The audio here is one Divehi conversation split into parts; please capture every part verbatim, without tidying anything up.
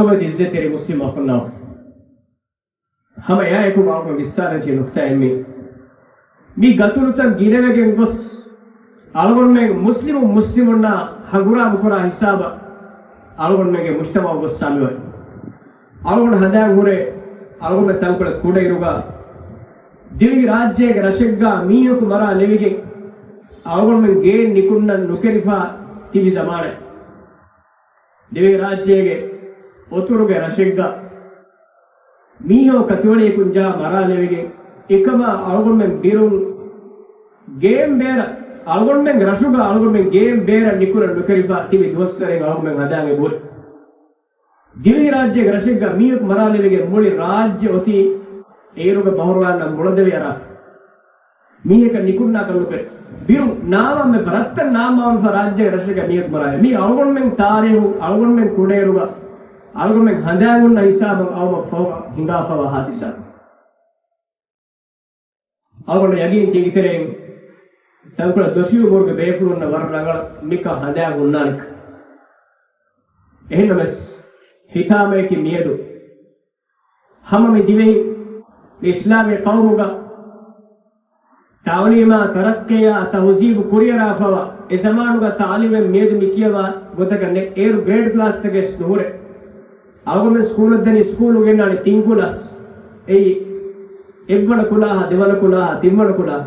އިއްޒަތްތެރި މުސްލިމް އަޚުންނާ، ހަމަ އެއާއެކު އަޅުގަނޑު ވިސްނާލަން ޖެހޭ ނުކްތާއެއް މީ. މި ގަތުލުތައް ގިނަވެގެން ގޮސް، އަޅުގަނޑުމެން މުސްލިމު މުސްލިމުންނާ ހަނގުރާމަ ކުރާ ހިސާބަށް އަޅުގަނޑުމެންގެ މުޖްތަމަޢު ގޮއްސާ މިވަނީ. އަޅުގަނޑު ހަނދާން ހުރޭ، އަޅުގަނޑުމެން ތަންކޮޅެއް ކުޑައިރުގަ ދިވެހި ރާއްޖޭގެ ރަށެއްގަ މީހަކު މަރާލެވިގެން، އަޅުގަނޑުމެން ގޭން ނިކުންނަން ނުކެރިފަ ތިބި ޒަމާނެއް. ދިވެހި ރާއްޖޭގެ އޮތުރުގެ ރަށެއްގަ މީހޯ ކަތިވަޅިއަކުން ޖަހާ މަރާލެވިގެން، އެކަމާ އަޅުގަނޑުމެން ބިރުން ގޭން ބޭރަށް، އަޅުގަނޑުމެން ރަށުގަ އަޅުގަނޑުމެން ގޭން ބޭރަށް ނިކުންނަން ނުކެރިފަ ތިބި ދުވަސްވަރެއް އަޅުގަނޑުމެން ހަނދާން އެބަހުރި. ދިވެހި ރާއްޖޭގެ ރަށެއްގަ މީހަކު މަރާލެވިގެން މުޅި ރާއްޖެ އޮތީ އޭރުގަ ބަހުރުވާންނަށް މުޅަދެވި އަރާ. މީހަކަށް ނިކުންނާކަށް ނުކެރޭ. ބިރު ނާމާމެފަ، ރަށްތައް ނާމާމެފަ ރާއްޖޭގެ ރަށެއްގަ މީހަކު މަރާލެވި. މީ އަޅުގަނޑުމެން ތާރީހު، އަޅުގަނޑުމެން ކުޑައިރުގަ، އަޅުގަނޑުމެން ހަނދާން ހުންނަ ހިސާބަށް އައުމަށް ފަހު ހިނގާފަވާ ހާދިސާ. އަޅުގަނޑު ޔަގީން ތީގެ ތެރެއިން ތަންކޮޅެއް ދޮށީ އުމުރުގެ ބޭފުޅުންނަށް ވަރަށް ރަނގަޅަށް މިކަން ހަނދާން ހުންނާނެ. އެހެންނަމަވެސް، ހިތާމައަކީ މިއަދު ހަމަ މި ދިވެހި މި އިސްލާމީ ޤައުމުގަ ތަޢުލީމާ، ތަރައްޤީއާ، ތަހުޒީބު ކުރިއަރާފަވާ އެ ޒަމާނުގަ ތަޢުލީމެއް މިއަދު މި ކިޔަވާ ގޮތަކަށް ނެތް. އޭރު ގްރޭޑް ކްލާސްތަކެއް ނުހުރޭ. އަޅުގަނޑުމެން ސްކޫލަށް ދަނީ ސްކޫލު ގެންނާނީ ތިން ކުލާސް. އެއީ، އެއްވަނަ ކުލާހާ، ދެވަނަ ކުލާހާ، ތިންވަނަ ކުލާހާ.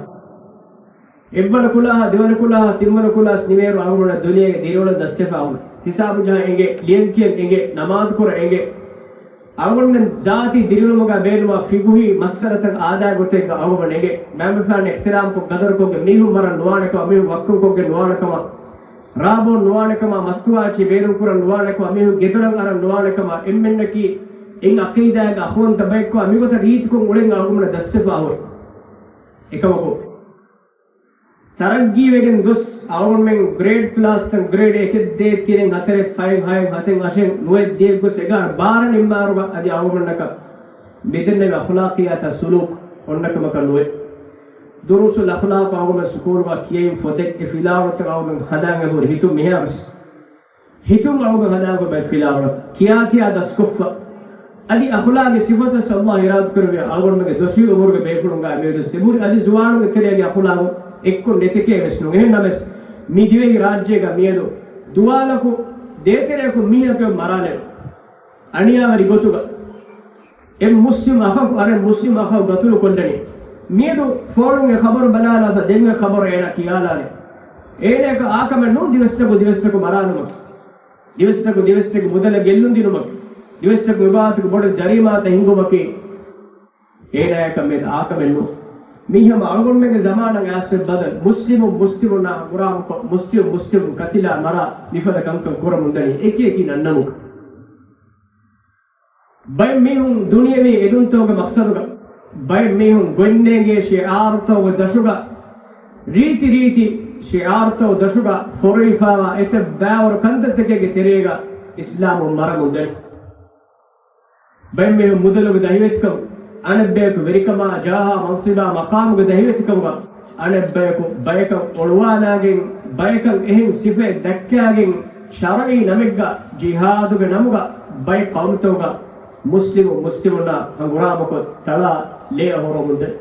އެއްވަނަ ކުލާހާ، ދެވަނަ ކުލާހާ، ތިންވަނަ ކުލާސް ނިމޭއިރު އަޅުގަނޑުމެންނަށް ދުނިޔޭގެ ދިރިއުޅުން ދަސްވެފަ އޮންނަ. ހިސާބު ޖަހަން އެނގޭ، ލިޔަން ކިޔަން އެނގޭ، ނަމާދު ކުރަން އެނގޭ. އަޅުގަނޑުމެން ޒާތީ ދިރިއުޅުމުގަ ބޭނުންވާ ފިޤުހީ މައްސަލަތައް އާދާ ގޮތެއްގަ އަޅުގަނޑުމެން އެނގޭ. މައިންބަފައިން އިޙްތިރާމްކޮށް ގަދަރުކޮށްގެން މީހުން މަރަން ނުވާނެކަމަށް، މީހުން ވައްކަންކޮށްގެން ނުވާނެކަމަށް، ރާ ބޯން ނުވާނެކަމަށް، މަސްތުވާއެއްޗެއް ބޭނުންކުރަން ނުވާނެކަމަށް، މީހުން ގެދޮރަށް އަރަން ނުވާނެކަމަށް، އެންމެންނަކީ އެއް ޢަޤީދާގެ އަޚުވަންތަ ބައެއްކަމަށް މިގޮތަށް ރީތިކޮށް އުޅެން އަޅުގަނޑުމެންނަށް ދަސްވެފަ ހުރި. އެކަމަކު، ތަރައްގީވެގެން ގޮސް އަޅުގަނޑުމެން ގްރޭޑް ކްލާސްތައް، ގްރޭޑް އެކެއް ދޭއް ތިނެއް ހަތަރެއް ފަހެއް ހައެއް ހަތެއް އަށެއް ނުވައެއް ދިޔަ ގޮސް އެގާރަ ބާރަ ނިންމާއިރުގަ އަދި އަޅުގަނޑަކަށް މިދެންނެވި އަޚުލާޤިއްޔާތާ ސުލޫކު އޮންނަކަމަކަށް ނުވޭ. ދުރޫސުލް އަޚްލާޤް އަޅުގަނޑުމެން ސުކޫލުގަ ކިޔައިން ފޮތެއް އެ ފިލާވަޅުތައް އަޅުގަނޑުމެން ހަނދާން އެބަހުރި ހިތުން މިހާވެސް. ހިތުން އަޅުގަނޑު ހަނދާންކޮށް ބައެއް ފިލާވަޅު ކިޔާ ކިޔާ ދަސްކޮށްފަ. އަދި އަޚުލާގީ ސިފަތައް ﷲ އިރާދަކުރެއްވި އަޅުގަނޑުމެންގެ ދޮށީ އުމުރުގެ ބޭފުޅުންގާ މިއަދު ސިބުރި އަދި ޒުވާނުންގެ ތެރެއަށް އަޚުލާގު އެއްކޮށް ނެތެކޭ ވެސް ނޫން. އެހެންނަމަވެސް، މި ދިވެހި ރާއްޖޭގަ މިއަދު ދުވާލަކު ދޭތެރެއަކު މީހަކު މަރާލެވެ. އަނިޔާވެރި ގޮތުގަ އެއް މުސްލިމް އަޚަކު އަނެއް މުސްލިމް އަޚަކު ގަތުލު ކޮށްލަނީ. މިއަދު ފޯނުން އެ ޚަބަރު ބަލާލާފަ ދެން އެ ޚަބަރު އޭނާ ކިޔާލާނެ. އޭނާއަކަށް އާކަމެއް ނޫން ދިވެއްސަކު ދިވެއްސަކު މަރާލުމަކީ. ދިވެއްސަކު ދިވެއްސެއްގެ މުދަލަށް ގެއްލުން ދިނުމަކީ. ދިވެއްސަކު މިބާތުގެ ބޮޑެތި ޖަރީމާތައް ހިނގުމަކީ. އޭނާއަކަށް މެދު އާކަމެއް ނޫން. މީ ހަމަ އަޅުގަނޑުމެންގެ ޒަމާނަށް އައިސް ބަދަލު. މުސްލިމުން މުސްލިމުންނާ ހަނގުރާމަކޮށް، މުސްލިމު މުސްލިމުން ކަތިލާ މަރާ މިފަދަ ކަންކަން ކުރަމުންދަނީ އެކި އެކި ނަންނަމުން. ބައެއް މީހުން ދުނިޔެވީ އެދުންތަކުގެ މަޤްޞަދުގަ، ބައެއް މީހުން ގޮތްނޭނގޭ ޝިޢާރުތަކުގެ ދަށުގަ، ރީތި ރީތި ޝިޢާރުތަކުގެ ދަށުގަ ފޮރުވިފައިވާ އެތައް ބައިވަރު ކަންތައްތަކެއްގެ ތެރޭގަ އިސްލާމުން މަރަމުން ދަނީ. ބައެއް މީހުން މުދަލުގެ ދަހިވެތިކަމު، އަނެއްބަޔަކު ވެރިކަމާ، ޖާހާ، މަންސިބާ، މަޤާމުގެ ދަހިވެތިކަމުގަ، އަނެއްބަޔަކު ބަޔަކަށް އޮޅުވާލާގެން، ބަޔަކަށް އެހެން ސިފައެއް ދައްކާގެން، ޝަރުޢީ ނަމެއްގަ ޖިހާދުގެ ނަމުގަ ބައެއް ޤައުމުތަކުގަ މުސްލިމު މުސްލިމުންނާ ހަނގުރާމަކޮށް ތަޅާ ލޭ އަހުރަމުންދެން.